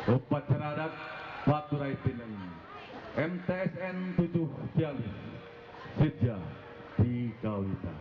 Upacara adat Paturai Tineng MTSN 7 Ciamis Sidja di Kawita.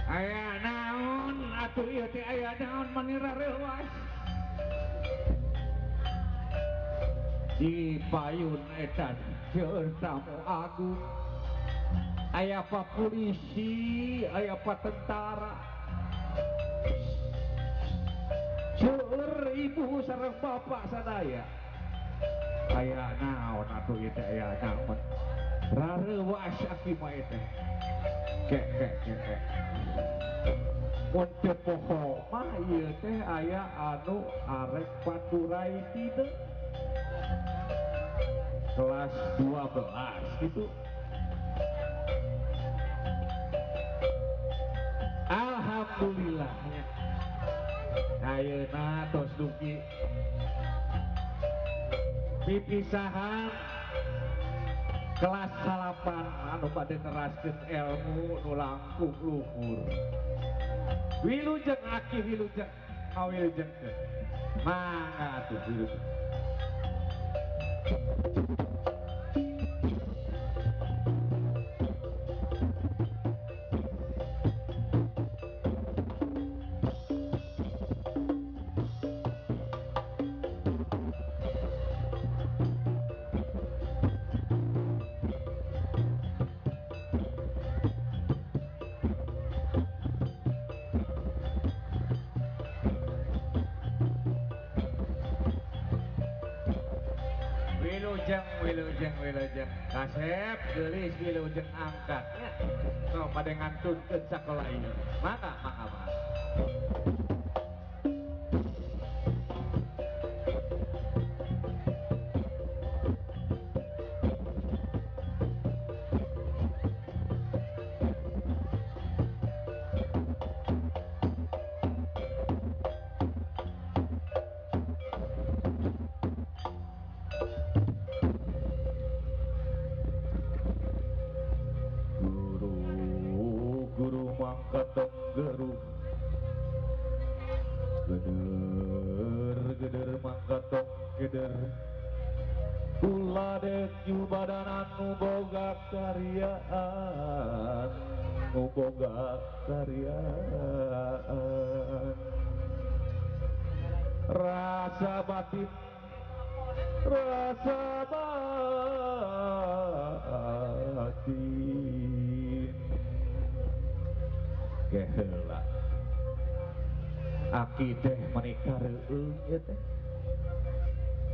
Aya naon atuh ieu teh aya naon manira reuwas di payun eta seueur tamu agung aya pa polisi aya pa tentara seueur ibu sareng bapak sadaya aya naon atuh ieu teh aya naon rareuwas aki mah ieu teh kek kek kek mun teu poho mah ieu teh aya anu arek pandurai teu kelas 12 gitu. Alhamdulillah ayeuna tos dugi pipisahan kelas 8 anu bade neraskeun ilmu nu langkung luhur. Wilujeng aki wilujeng ngawilujeng teh. Mangga atuh wilujeng. Wilujeng, wilujeng, wilujeng. Kasep, geulis, wilujeng angkatnya. Sok pada ngantunkeun sakola ieu. Mangga, mangga, mangga. keder kula dek badan anu boga karyaan nu boga karyaan rasa batin rasa batin keheula aki teh menikah reueung ieu teh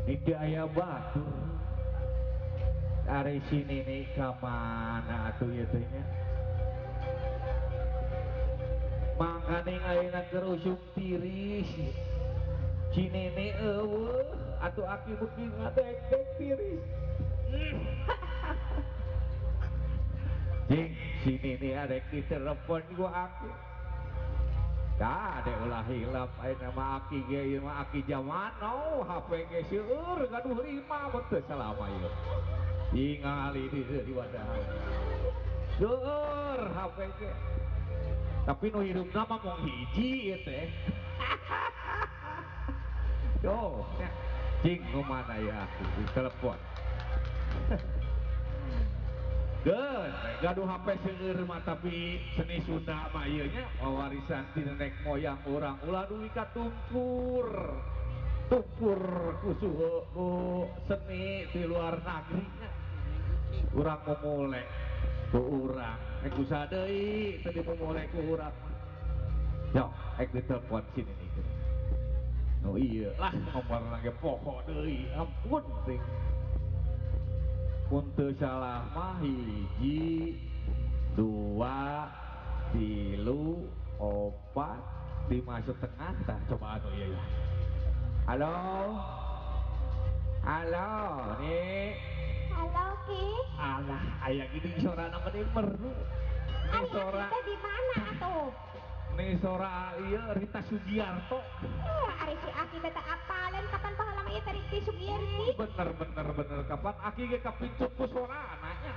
niti aya batur ari si nini ka mana atuh ieu teh nya mangkaning ayeuna keur usum tiris si nini eueuh atuh aki beuki ngadek-dek tiris. Jing si nini arek ditelepon ku aki. Kade ulah hilap ayeuna mah aki ge ieu mah aki jaman no HP ge seueur gaduh 5 betul salama ieu. Tingali di di wadah. Seueur HP ge. Tapi nu hirupna mah mung hiji ieu teh. Yo, cing nu mana ya aku telepon. Geus, gaduh HP seueur mah tapi seni Sunda mah ieu nya warisan ti nenek moyang urang ulah duwi ka tungkur. Tungkur ku suhu ku seni di luar negeri nya. Urang mumule ku urang, rek usaha deui teu dimumule ku urang. Yo, rek ditelepon si nini. No iya lah nomor lagi pokok deui ampun ting. Mun teu salah mah 1, 2, 3, 4, 5,5 tah coba anu ieu ya. Halo. Halo, nih. Halo Ki. Alah, aya gini sorana meni merdu. Ari sora di mana atuh? Nih sora ieu Rita Sugiarto. Ari si Aki teh teu apaleun kapan baheula mah ieu teh Rita Sugiarti. Bener bener bener kapan Aki ge kapincut ku sorana nya.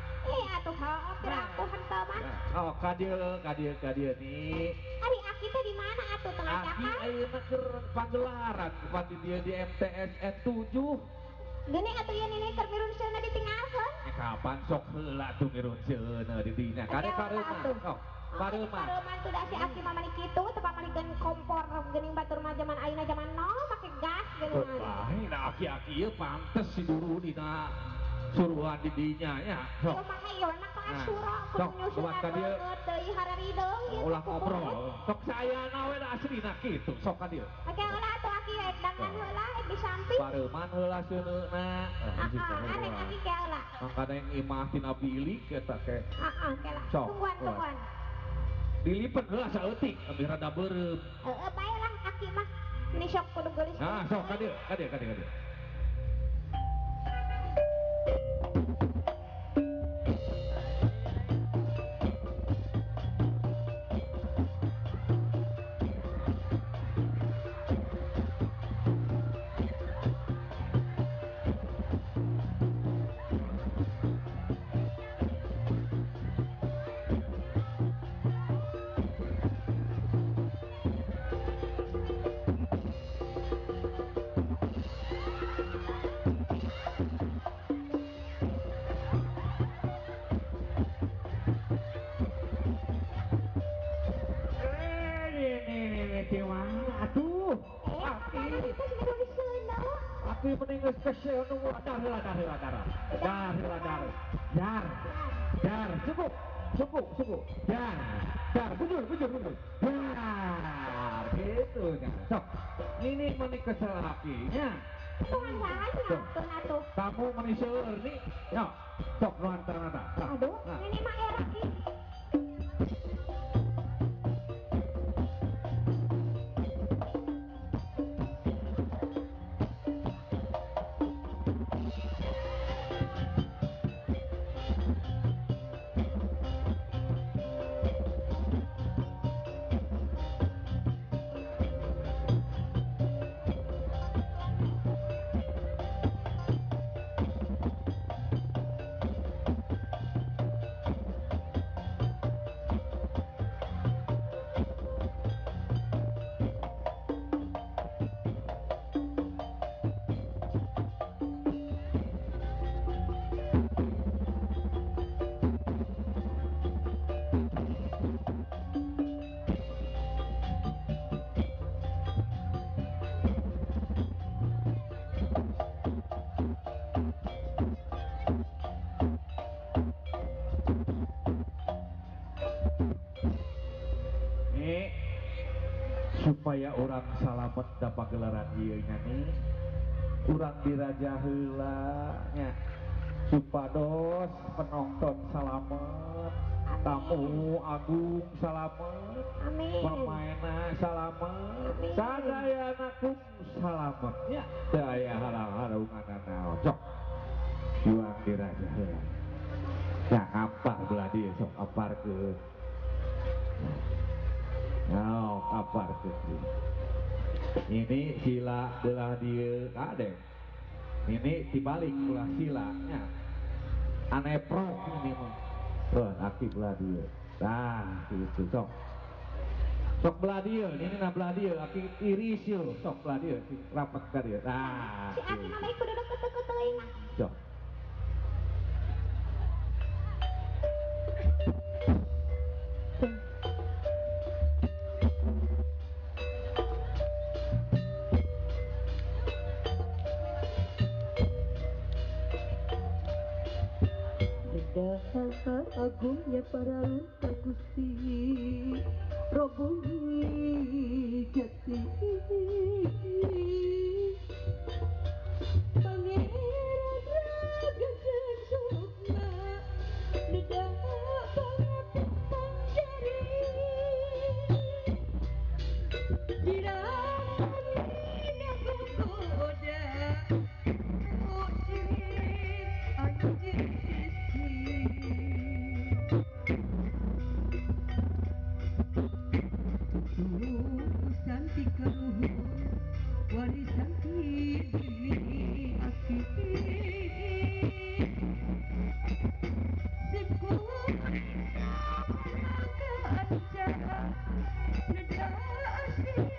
Atuh heuh piraku henteu mah. Oh, ka dieu ka dieu ka dieu nih. Ari Aki teh di mana atuh teu ngajakan? Aki ayeuna keur pagelaran pati dia di MTSN 7. Geuning atuh ieu nini keur mirun seuneu ditinggalkeun. Ya kapan sok heula atuh mirun seuneu di dinya. Kade kareuman. Oh. Pareuman. Pareuman tuh da si Aki mah mani kitu teu pamalikeun kompor geuning batur mah jaman ayeuna jaman no make gas geuningan. Bae da aki-aki ieu pantes si guru dina suruhan di dinya nya. Sok. Kumaha ieu mah ka asura kudu nyusunan beungeut deui hararideung ieu. Ulah ngobrol. Sok saayana we da aslina kitu sok ka dieu. Oke ulah atuh Aki rek dangan heula rek di samping. Pareuman heula seuneuna. Heeh, arek Aki ke heula. Mangkana yang imah tina bilik eta ke. Heeh, ke lah. Tungguan tungguan. Dilipet heula saeutik abdi rada beureum. Heeh, bae lah Aki mah. Ini sok kudu geulis. Nah, sok ka dieu, ka dieu, ka dieu, ka dieu. Aki mending spesial nunggu dar heula dar heula dar. Dar heula dar. Dar. Dar cukup. Cukup, cukup. Dar. Dar bujur bujur bujur. Dar gitu nya. Sok. Ini meni kesel aki nya. Tuhan saha atuh. Tamu meni seueur nih. Yo. Sok nu antarna tah. Aduh, ini mah era ki. Supaya orang salamet da pagelaran ieu nya nih. Urang diraja heula nya. Supados penonton salamet, tamu agung salamet, amin, pemainna salamet, sadayana kum salamet nya. Daya halang-harungan naon sok. Juang diraja heula. Ya ngampar belah dieu sok aparkeun. Nah, aparkeun. Ini sila belah dieu kade. Ini dibalik belah sila nya. Aneprok ini mah. Tuh, aki belah dieu. Nah, gitu sok. Sok belah dieu, ini na belah dieu, aki iris ieu, sok belah dieu, sing rapet ka dieu. Nah, si aki mah bari kudu deket-deket teuing. Sok. Agungnya para lupa Gusti Robumi Jati Pangeran Raga Sukma Neda Pangapitang Jari Dirasani Nagoda Ucin Anjir warisan diri aki siku kaca neda asin.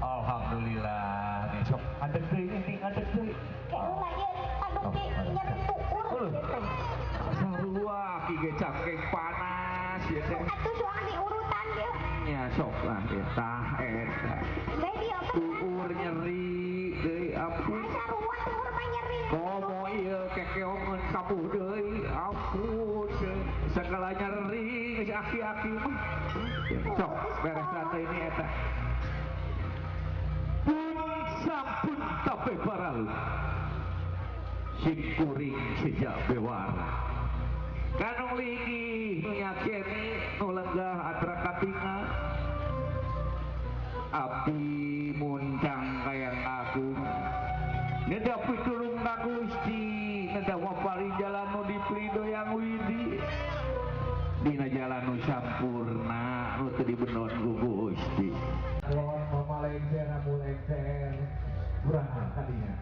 Alhamdulillah nih sok adeg deui ini adeg deui. Kayak ulah ieu aduh ge nyeri tuur. Sarua ki ge cangkeng panas ya teh. Atuh soang diurutan dia. Nya sok lah ya tah eta. Bae dieu apa? Tuur nyeri deui ampun. Sarua tuur mah nyeri. Komo ieu kekeongeun kabuh deui ampun. Segala nyeri geus aki-aki mah. Sok beres teh ini eta. Pun sampun tape paralu. Sikuring sejak bewara. Kanung linggih nu nyakeni nu lenggah atra katinga. Api muncang kayang agung. Neda pitulung ka Gusti, neda maparing jalan nu dipridoyang widi. Dina jalan nu sampurna nu teu dibenon ku Gusti. Mohon mama lengser, abu lengser. Kurang tadinya.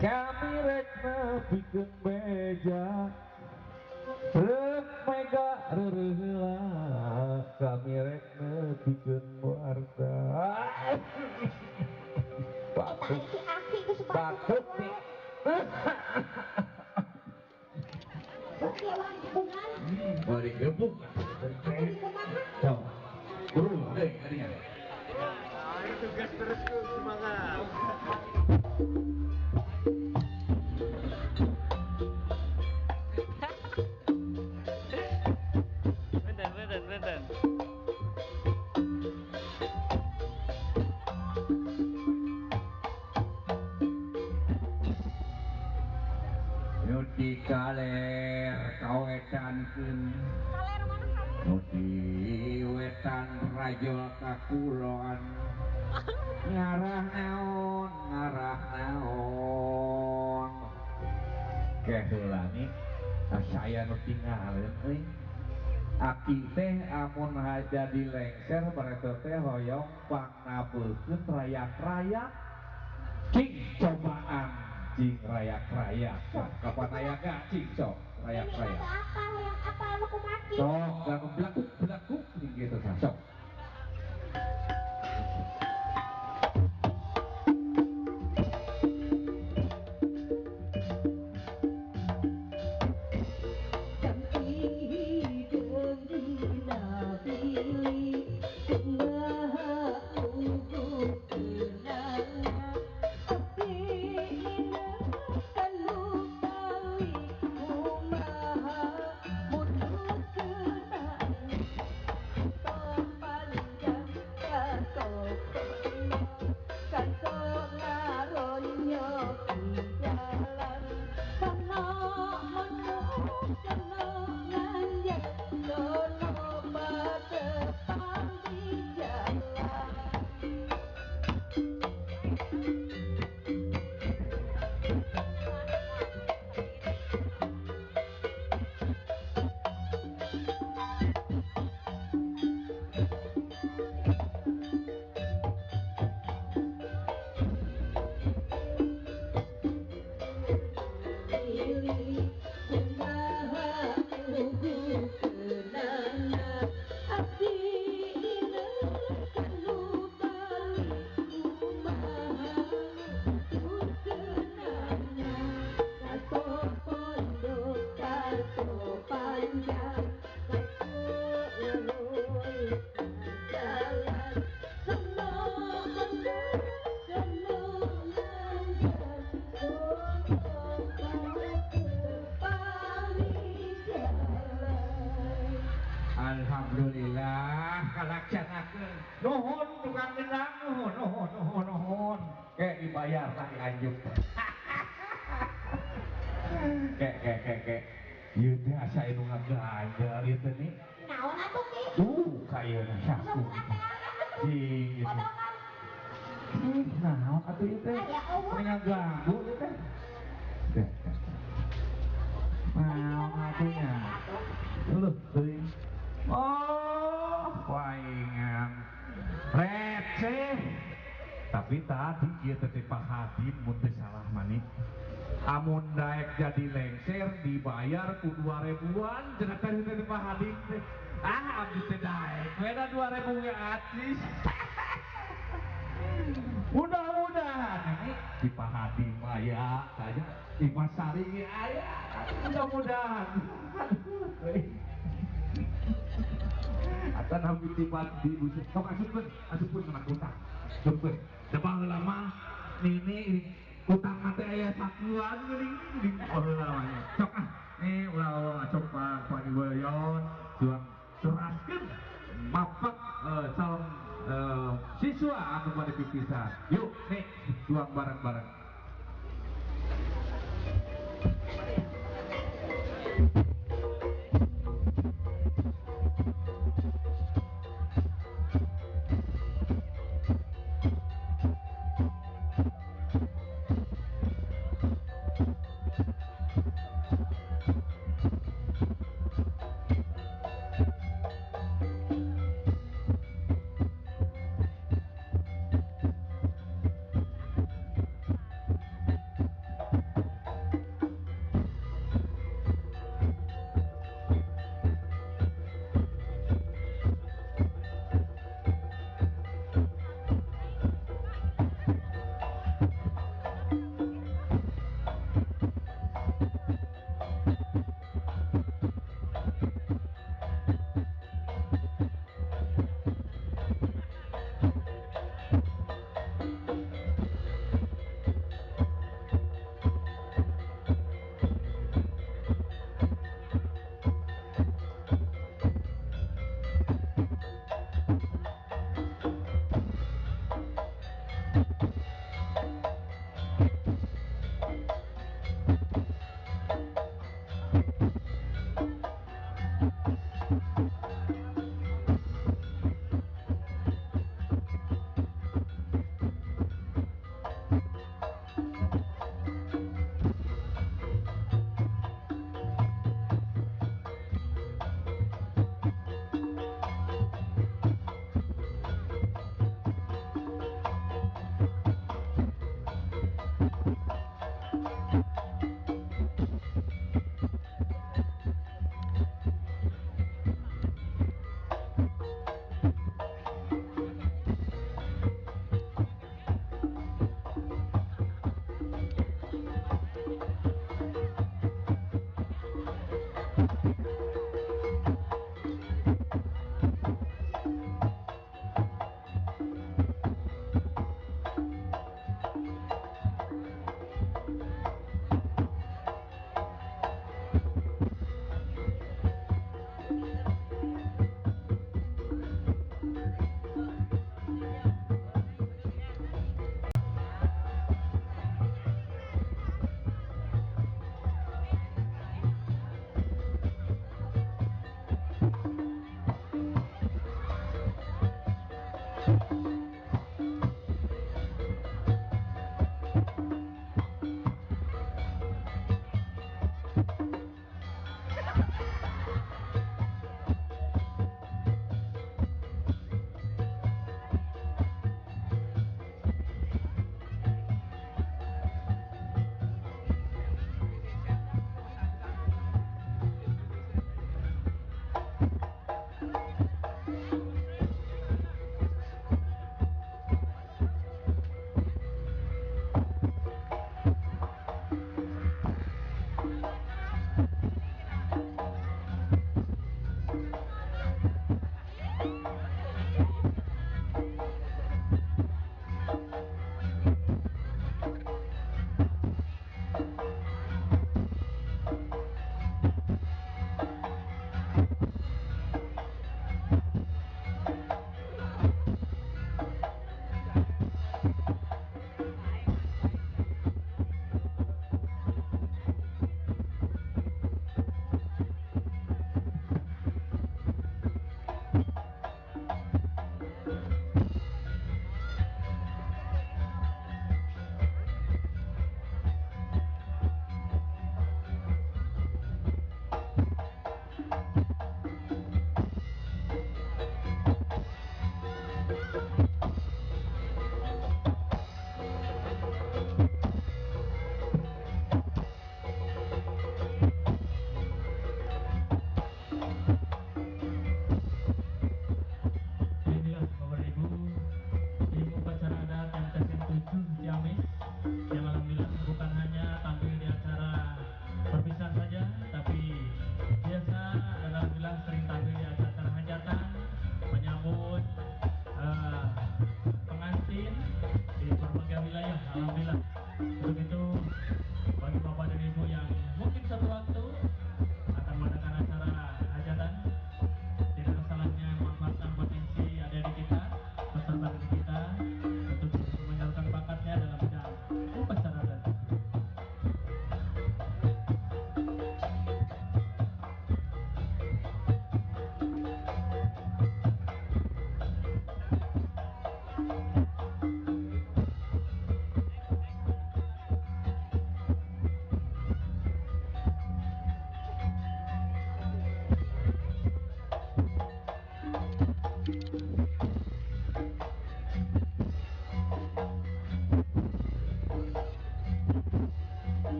Kami rek nepikeun beja, rek mega reureuh kami rek nepikeun warta. Batuk. Si Aki geus Batuk nih. Oke, ulah dibungan. Ulah digebuk. Atuh dikumaha? Sok. Buru deui kadinya. Ayo tugas terus ku semangat. Benten, benten, benten. Nu di kaler kawetankeun. Kaler mana kaler? Nu di wetan rajol ka kulon. Ngarah naon, ngarah naon. Ke heula nih, saya nu tinggalin euy. Aki teh amun jadi lengser bareto teh hoyong pangnabeukkeun rayak-rayak. Cing cobaan cing rayak-rayak. Kapan aya ga cing sok rayak-rayak. Ini mah teu apal hayang apal nu kumaki. Sok lagu belakuk-belakuk nih gitu tah sok. Alhamdulillah kalaksanakeun. Nuhun tukang gendang, nuhun nuhun nuhun nuhun. Ke dibayar lah dianjuk. Ke ke ke ke. Ieu teh asa anu ngaganjel ieu teh nih. Naon atuh Ki? Ka ieu na saku. Cing. Potongan. Ih, naon atuh ieu teh? Aya eueuh. Mending ngaganggu ieu teh. Teh. Naon atuh nya? Leuh teuing. Oh, waingan receh. Tapi tadi ieu teh Pak Hadim mun teu salah mani. Amun daek jadi lengser dibayar ku 2000-an cenah teh teh Pak Hadim teh. Ah, abdi teh daek beda 2000 ge acis. Mudah-mudahan ini di Pak Hadim aya tanya di Mas Sari ge aya. Mudah-mudahan. Atan hampir tiba di buset. Sok asupkeun, asupkeun kana kutang. Asupkeun. Da baheula mah nini kutang teh aya sakuan geuning di baheula mah. Sok ah, nih ulah acok Pak Paniwayon juang teraskeun mapak calon siswa anu bade pipisah. Yuk nih juang bareng-bareng.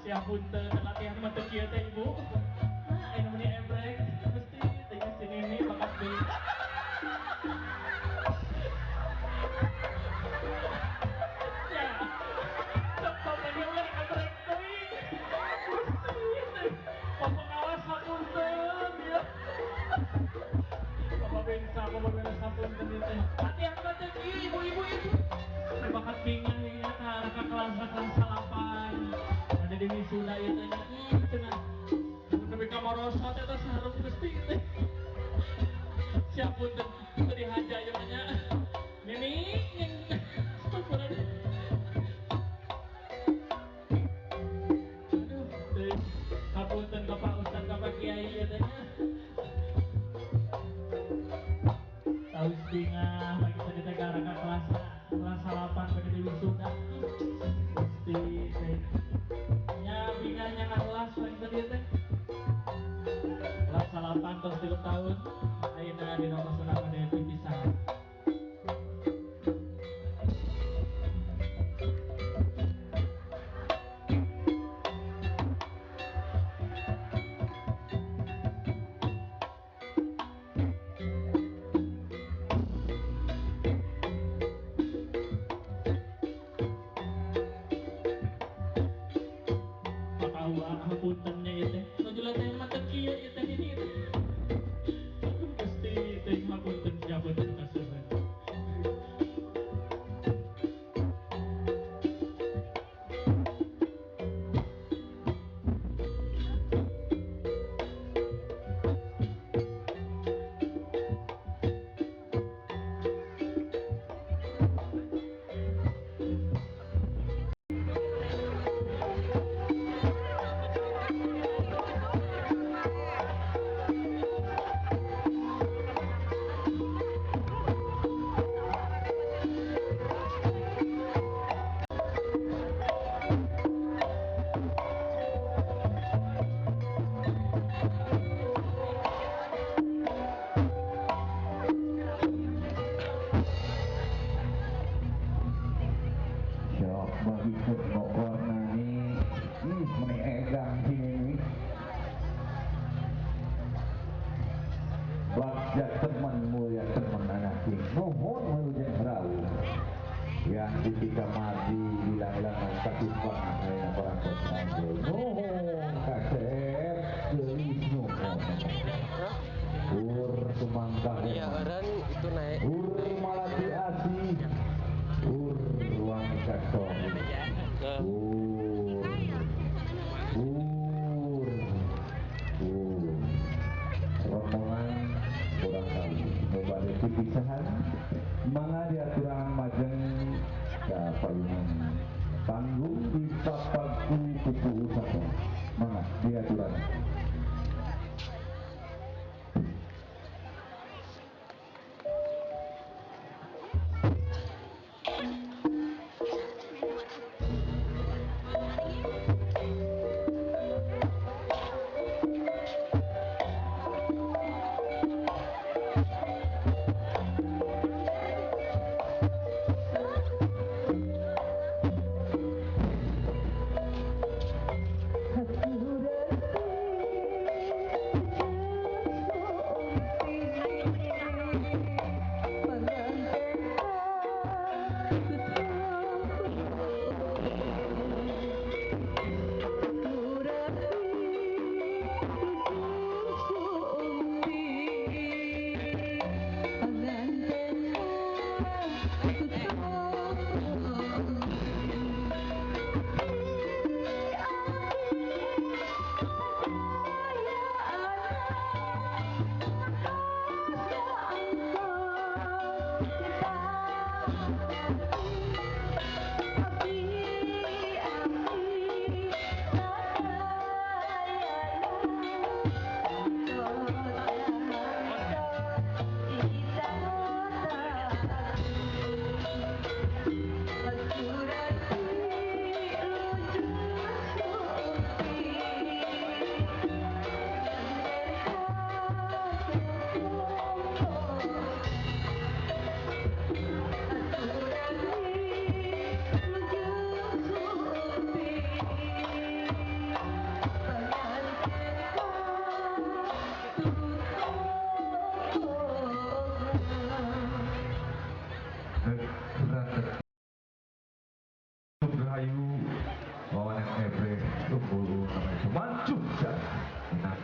Siap punten latihan mah teu kieu teh ibu. Nah, aya nu meuni ebrek mesti teh si Nini bakat deui. Ya. Sok pamane ulah ebrek teuing. Gusti teh. Pengawas hapunten ya. Bapak bensa, bapak bensa hapunten ieu teh. Latihan mah teu kieu ibu-ibu ibu. Bakat bingah ya ka kelas kelas 8. Ada di wisuda ieu teh nya cenah. Nepi ka marosot eta saharum Gusti teh. Siap punten teu dihaja ieu mah nya. Nini yang astagfirullahaladzim. Aduh, teh. Hapunten ka Pak Ustad ka Pak Kiai ieu teh nya. Taus bingah bagi tadi teh ka kelas kelas 8 bagi di wisuda. Gusti teh. Nya bingahnya ngarelas bagi tadi teh. Kelas 8 tos 3 tahun. Ayeuna dina masana pada 7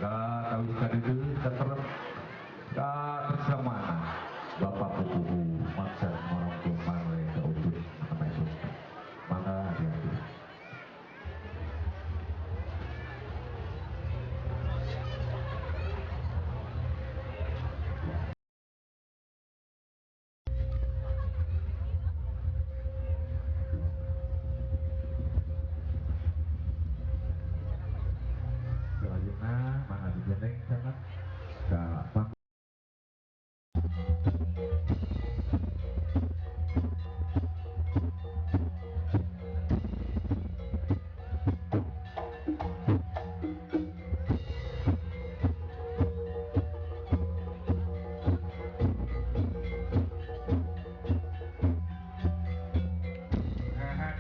Ka tawis ka dieu katerep ka tersamana Bapak Pupuhu maksa ngorongkeun manwe ka ujung sampai surga. Mangga hati-hati. Selanjutnya mangga digendeng sangat ka panggung.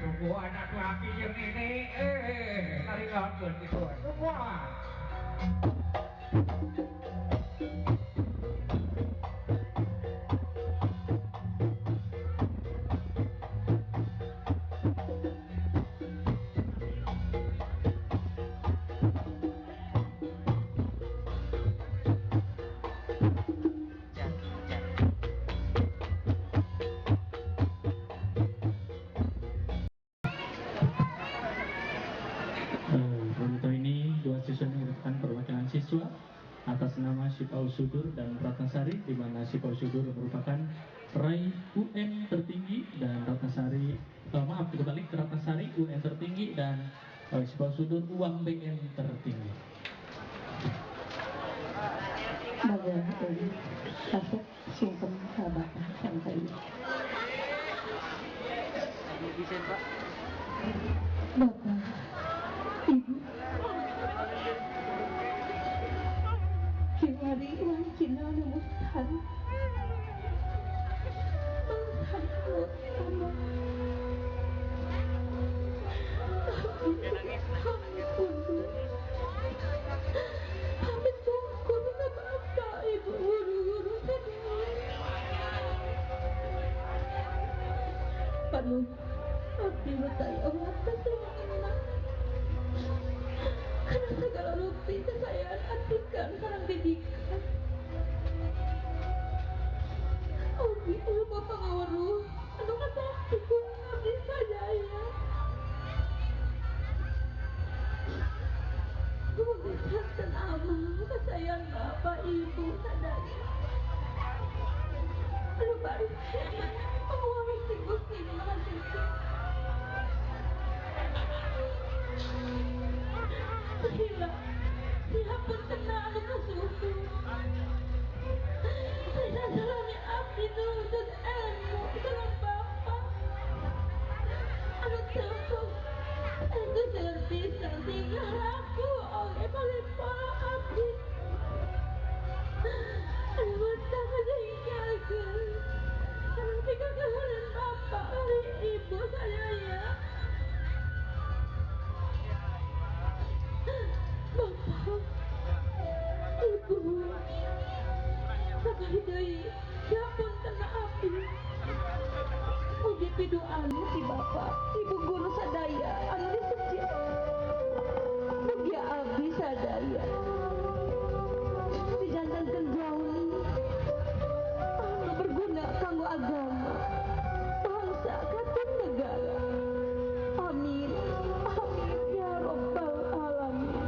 Tungguan atuh aki jeung nini naringkeun kitu we. Tungguan. Untuk ini dua siswa yang merupakan perwakilan siswa atas nama Sipau Sudur dan Ratnasari, di mana Sipau Sudur merupakan peraih UN tertinggi dan Ratnasari, maaf dibalik, Ratnasari UN tertinggi dan Sipau Sudur uang BM tertinggi. Baga kasep sungkem ka Bapak sareng ka Ibu. Bapak, Ibu, kiwari wancina nu mustahar mangsa utama. Pamit sungkur ka Bapak, Ibu, guru-guru sadaya. Panuh abdi betaya wates ruangna. Karena segala rupi kekayaan atikan sareng didikan. Ogi rupa pangaweruh anu katahti ku abdi sadaya. Mugi janten amal kasayan Bapak Ibu sadaya. Anu bari panguwari ti Gusti Nu Maha Suci. Sila, sihapunten anu kasuku. Sasalami abdi nuntut ilmu sareng Bapak. Anu tepung, anu seueur pisan tingkah laku oge palepa abdi. Anu mata ngajengkelkeun. Sareng pikakahanan Bapak bari Ibu sadaya. Bapak, Ibu, sakali deui siapunten abdi. Mugi pidu'anu ti Bapak, Ibu guru sadaya anu diseje. Mugi abdi sadaya dijantenkeun jauli anu berguna kanggo agama, bangsa, katun negara. Amin. Amin ya rabbal alamin.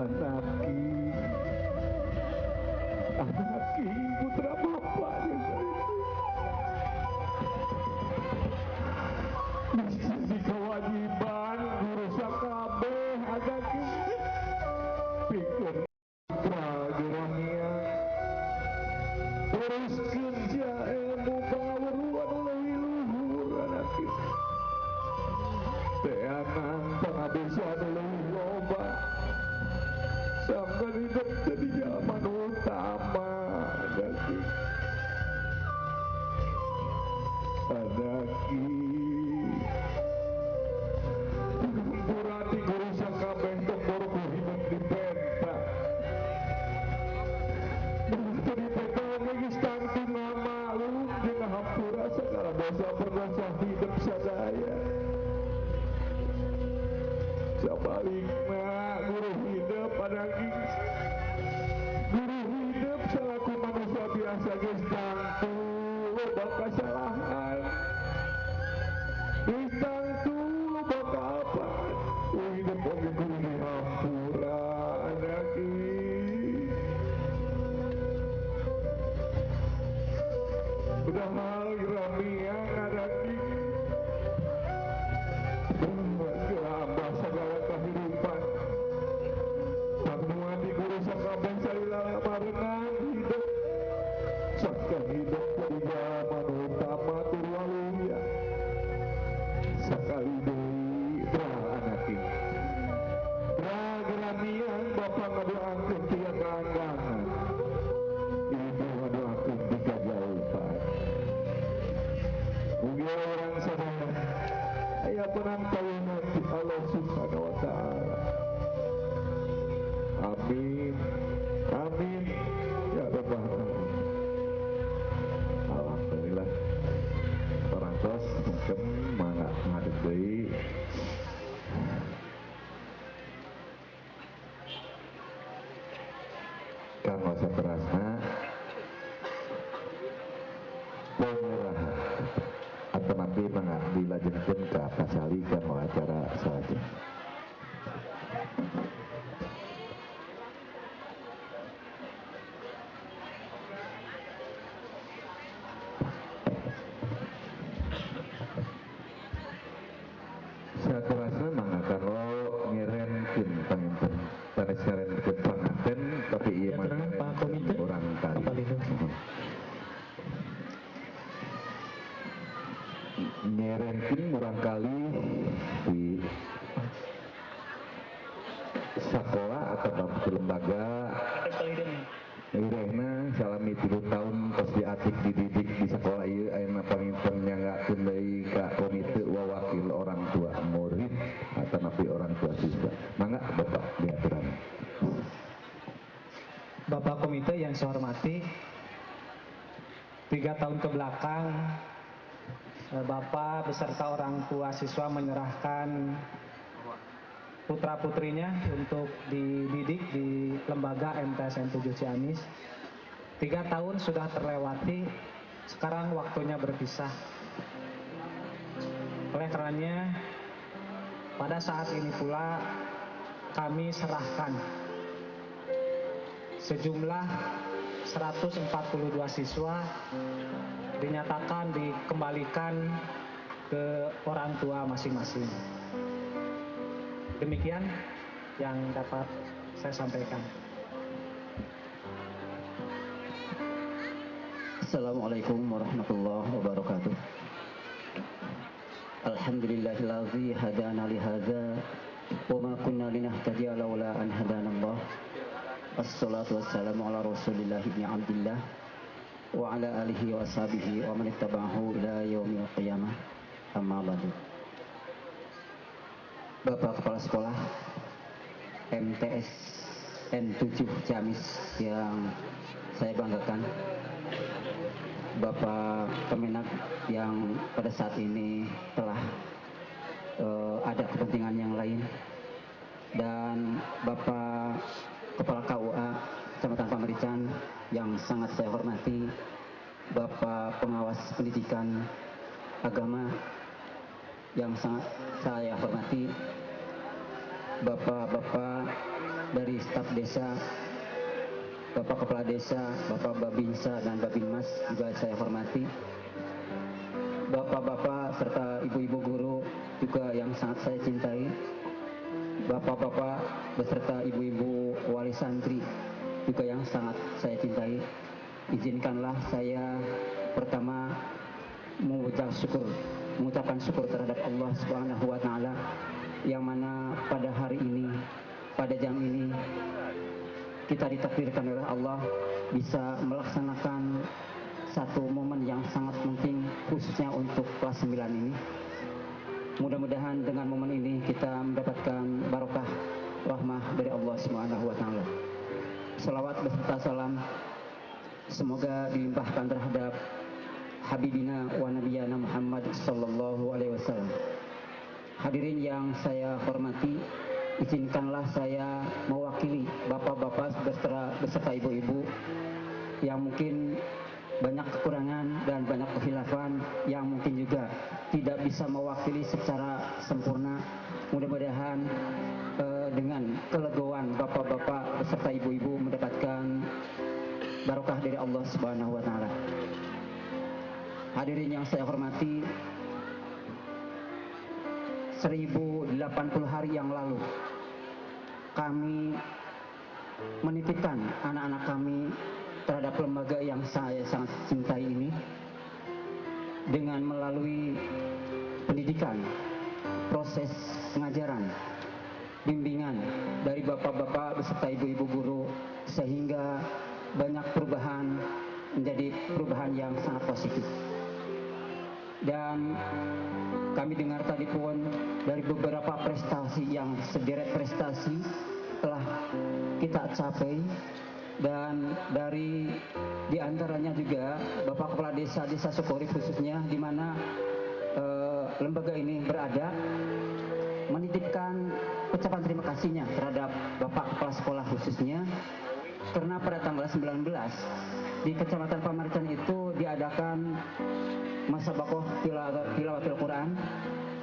Anaki, anaki putra bapak yang di kewajiban guru sakabeh anaki pikeun putra jurangnya teruskeun sia ilmu pangaweruh anu leuwih luhur anaki teangan pangabesa anu leuwih loba sangkan hidup jadi zaman utama anaki. Anaki hampura ti guru sakabeh tong boro hidup di penta. Teu di penta oge geus tangtu ngamaklum jeung hampura segala dosa perdosa hidup sadaya. Sabalikna guru hidup pada guru hidup selaku manusia biasa geus tangtu loba kesalahan. Geus tangtu loba apa? Hidup oge guru dihampura anaki. Udah hal geramian anaki. Abah segala kehidupan panuan di guru sakabeh salila barengan hidup sakka hidup di zaman utama tur waluya sakali deui drah anaki drah geramian bapak ngadoakeun tiga kaanggangan ibu ngadoakeun tiga jauhan mugi urang sadaya aya penang payunan ti Allah Subhanahu wa taala. Amin. Amin. Ya Rabbal alamin. Alhamdulillah. Parantos mungkin mangga ngadeg deui. Kanggo saterasna penyerahan atau nanti mangga dilajengkeun ka pasali kanggo acara salajengna. Saterasna mangga kanggo ngerenkeun panginten sanes ngarenkeun panganten tapi ieu mah urang kali. Nyerenkeun murangkali di sekolah atau di lembaga irehna salami 3 tahun tos diatik dididik di sekolah ieu ayeuna panginten nyanggakeun deui ka komite wawakil orang tua murid atau napi orang tua siswa. Mangga Bapak diaturan. Bapak komite yang saya hormati, 3 tahun ke belakang Bapak beserta orang tua siswa menyerahkan putra-putrinya untuk dididik di lembaga MTSN 7 Ciamis. 3 tahun sudah terlewati, sekarang waktunya berpisah. Oleh karenanya, pada saat ini pula kami serahkan sejumlah 142 siswa dinyatakan dikembalikan ke orang tua masing-masing. Demikian yang dapat saya sampaikan. Assalamualaikum warahmatullahi wabarakatuh. Alhamdulillahilladzi hadana li hadza wa ma kunna linahtadiya laula an hadana Allah. Assalatu wassalamu ala Rasulillah ibni Abdillah wa ala alihi wa ashabihi wa man ittaba'ahu ila yaumil qiyamah. Amma ba'du. Bapak Kepala Sekolah MTS N7 Ciamis yang saya banggakan, Bapak Kemenak yang pada saat ini telah ada kepentingan yang lain, dan Bapak Kepala KUA Kecamatan Pamarican yang sangat saya hormati, Bapak Pengawas Pendidikan Agama yang sangat saya hormati, Bapak-bapak dari staf desa, Bapak Kepala Desa, Bapak Babinsa dan Babinmas juga saya hormati, Bapak-bapak serta ibu-ibu guru juga yang sangat saya cintai, Bapak-bapak beserta ibu-ibu wali santri juga yang sangat saya cintai. Izinkanlah saya pertama mengucapkan syukur terhadap Allah Subhanahu wa taala yang mana pada hari ini, pada jam ini kita ditakdirkan oleh Allah bisa melaksanakan satu momen yang sangat penting khususnya untuk kelas 9 ini. Mudah-mudahan dengan momen ini kita mendapatkan barokah rahmah dari Allah Subhanahu wa taala. Salawat beserta salam semoga dilimpahkan terhadap Habibina wa Nabiyana Muhammad sallallahu alaihi wasallam. Hadirin yang saya hormati, izinkanlah saya mewakili bapak-bapak beserta ibu-ibu yang mungkin banyak kekurangan dan banyak kekhilafan, yang mungkin juga tidak bisa mewakili secara sempurna. Mudah-mudahan dengan kelegoan bapak-bapak beserta ibu-ibu mendapatkan barokah dari Allah Subhanahu wa Ta'ala. Hadirin yang saya hormati, 1080 hari yang lalu kami menitipkan anak-anak kami terhadap lembaga yang saya sangat cintai ini dengan melalui pendidikan, proses pengajaran, bimbingan dari bapak-bapak beserta ibu-ibu guru, sehingga banyak perubahan menjadi perubahan yang sangat positif. Dan kami dengar tadi pun dari beberapa prestasi yang sederet prestasi telah kita capai, dan dari diantaranya juga Bapak Kepala Desa Desa Sukaurip khususnya, di mana lembaga ini berada, menitipkan ucapan terima kasihnya terhadap Bapak Kepala Sekolah khususnya, karena pada tanggal 19 di Kecamatan Pamarican itu diadakan masa bakoh tilawatil Quran,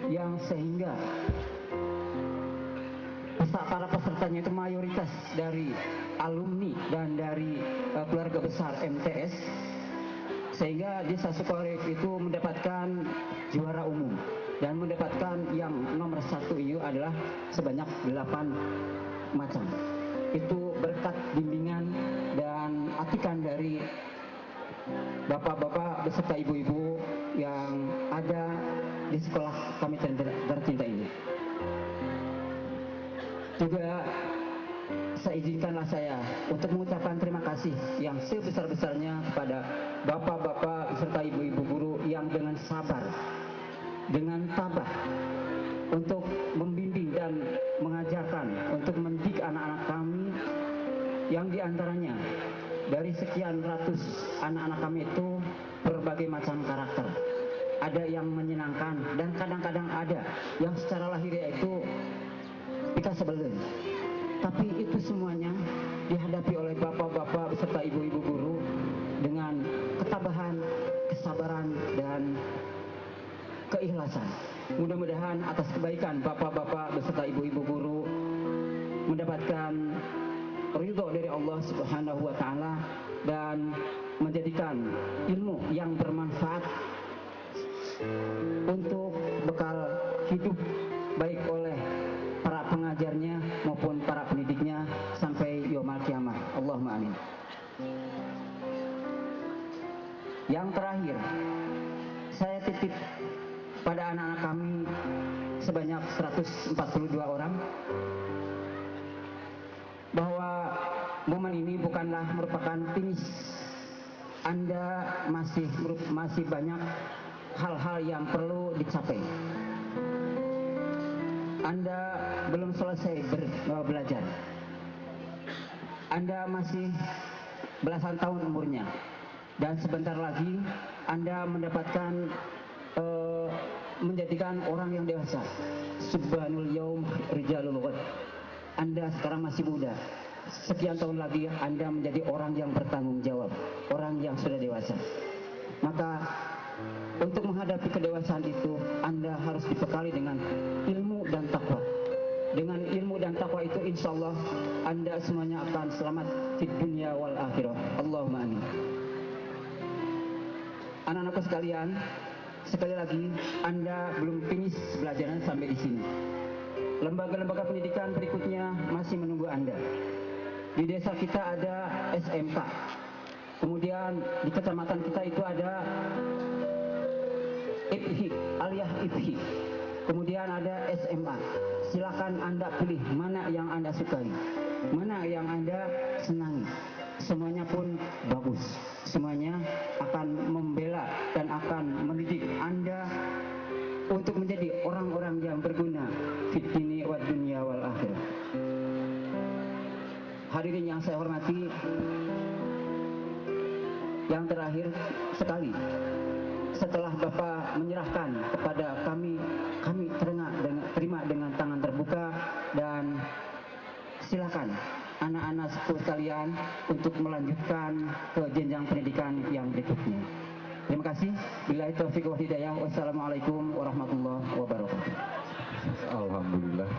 yang sehingga para pesertanya itu mayoritas dari alumni dan dari keluarga besar MTS, sehingga Desa Sukaurip itu mendapatkan juara umum dan mendapatkan yang nomor 1 itu adalah sebanyak 8 macam. Itu berkat bimbingan dan atikan dari bapak-bapak beserta ibu-ibu yang ada di sekolah kami tercinta ini. Juga saya izinkanlah saya untuk mengucapkan terima kasih yang sebesar-besarnya kepada bapak-bapak beserta ibu-ibu guru yang dengan sabar, dengan tabah untuk membimbing dan mengajarkan, untuk mendidik anak-anak kami, yang diantaranya dari sekian ratus anak-anak kami itu berbagai macam karakter. Ada yang menyenangkan dan kadang-kadang ada yang secara lahiriah itu kita sebelum. Tapi itu semuanya dihadapi oleh bapak-bapak beserta ibu-ibu guru dengan ketabahan, kesabaran, dan keikhlasan. Mudah-mudahan atas kebaikan bapak-bapak beserta ibu-ibu guru mendapatkan ridho dari Allah Subhanahu wa Ta'ala dan menjadikan ilmu yang bermanfaat untuk bekal hidup baik oleh para pengajarnya maupun para pendidiknya sampai yaumul kiamah. Allahumma amin. Yang terakhir, saya titip pada anak-anak kami sebanyak 142 orang bahwa momen ini bukanlah merupakan finish. Anda masih banyak hal-hal yang perlu dicapai. Anda belum selesai belajar. Anda masih belasan tahun umurnya. Dan sebentar lagi Anda mendapatkan menjadikan orang yang dewasa. Subhanul yaum rijalul ghad. Anda sekarang masih muda. Sekian tahun lagi Anda menjadi orang yang bertanggung jawab, orang yang sudah dewasa. Maka untuk menghadapi kedewasaan itu, Anda harus dibekali dengan ilmu dan takwa. Dengan ilmu dan takwa itu insya Allah Anda semuanya akan selamat di dunia wal akhirah. Allahumma amin. Anak-anakku sekalian, sekali lagi Anda belum finish belajarnya sampai di sini. Lembaga-lembaga pendidikan berikutnya masih menunggu Anda. Di desa kita ada SMK. Kemudian di kecamatan kita itu ada IPHI, aliyah IPHI. Kemudian ada SMA. Silakan Anda pilih mana yang Anda sukai, mana yang Anda senangi. Semuanya pun bagus. Semuanya akan membela dan akan mendidik Anda untuk menjadi orang-orang yang berguna fid dini wad dunya wal akhirah. Hadirin yang saya hormati, yang terakhir sekali, setelah Bapak menyerahkan kepada kami, kami terima dengan tangan terbuka dan untuk melanjutkan ke jenjang pendidikan yang berikutnya. Terima kasih. Billahi taufiq wal hidayah. Wassalamualaikum warahmatullahi wabarakatuh. Alhamdulillah.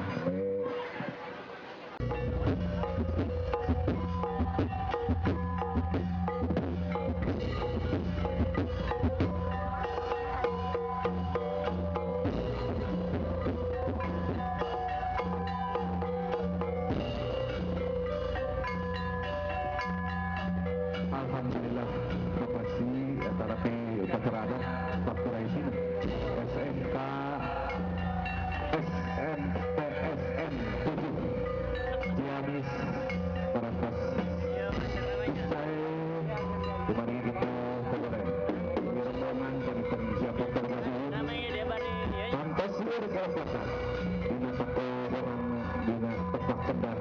Alhamdulillah lokasi tetapi upacara adat Faktura Isina SMK SMPSN 7 Ciamis Tarakas usai kemarin kita kemarin rombongan panitia siapa terkasih pantas luar kota dina sakola dina tepak tebang